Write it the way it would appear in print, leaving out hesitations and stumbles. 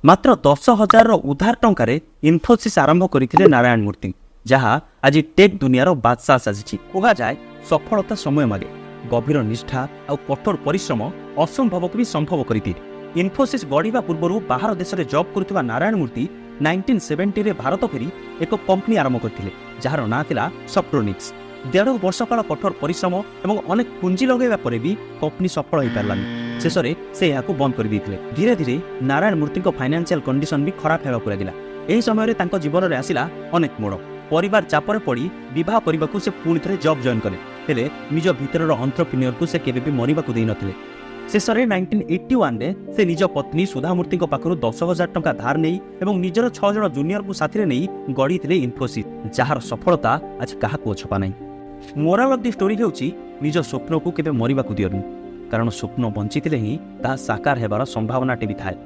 ମାତ୍ର 10,000ର ଉଧାର ଟଙ୍କାରେ ଇନଫୋସିସ୍ ଆରମ୍ଭ କରିଥିଲେ ନାରାୟଣ ମୂର୍ତ୍ତି, ଯାହା ଆଜି ଟେକ୍ ଦୁନିଆର ବାଦଶାହ ସାଜିଛି। କୁହାଯାଏ, ସଫଳତା ସମୟ ମାଗେ। ଗଭୀର ନିଷ୍ଠା ଆଉ କଠୋର ପରିଶ୍ରମ ଅସମ୍ଭବକୁ ବି ସମ୍ଭବ କରିଦିଏ। ଇନଫୋସିସ୍ ଗଢ଼ିବା ପୂର୍ବରୁ ବାହାର ଦେଶରେ ଜବ୍ କରୁଥିବା ନାରାୟଣ ମୂର୍ତ୍ତି 1970ରେ ଭାରତ ଫେରି ଏକ କମ୍ପାନୀ ଆରମ୍ଭ କରିଥିଲେ, ଯାହାର ନାଁ ଥିଲା ସଫ୍ଟ୍ରୋନିକ୍ସ। ଦେଢ଼ ବର୍ଷ କାଳ କଠୋର ପରିଶ୍ରମ ଏବଂ ଅନେକ ପୁଞ୍ଜି ଲଗାଇବା ପରେ ବି କମ୍ପାନୀ ସଫଳ ହୋଇପାରିଲାନି। ଶେଷରେ ସେ ଏହାକୁ ବନ୍ଦ କରିଦେଇଥିଲେ। ଧୀରେ ଧୀରେ ନାରାୟଣ ମୂର୍ତ୍ତିଙ୍କ ଫାଇନାନ୍ସିଆଲ କଣ୍ଡିସନ ବି ଖରାପ ହେବାକୁ ଲାଗିଲା। ଏହି ସମୟରେ ତାଙ୍କ ଜୀବନରେ ଆସିଲା ଅନେକ ମୋଡ଼। ପରିବାର ଚାପରେ ପଡ଼ି ବିବାହ କରିବାକୁ ସେ ପୁଣି ଥରେ ଜବ୍ ଜଏନ୍ କଲେ। ହେଲେ ନିଜ ଭିତରର ଅଣ୍ଟରପ୍ରିନିୟରକୁ ସେ କେବେ ବି ମରିବାକୁ ଦେଇନଥିଲେ। ଶେଷରେ 1981ରେ ସେ ନିଜ ପତ୍ନୀ ସୁଧାମୂର୍ତ୍ତିଙ୍କ ପାଖରୁ 10,000 ଟଙ୍କା ଧାର ନେଇ ଏବଂ ନିଜର ଛଅ ଜଣ ଜୁନିୟରଙ୍କୁ ସାଥିରେ ନେଇ ଗଢ଼ିଥିଲେ ଇନଫୋସିସ୍, ଯାହାର ସଫଳତା ଆଜି କାହାକୁ ଅଛପା ନାହିଁ। ମୋରାଲ ଅଫ୍ the story ହେଉଛି, ନିଜ ସ୍ୱପ୍ନକୁ କେବେ ମରିବାକୁ ଦିଅନି, କାରଣ ସ୍ୱପ୍ନ ବଞ୍ଚିଥିଲେ ହିଁ ତାହା ସାକାର ହେବାର ସମ୍ଭାବନାଟି ବି ଥାଏ।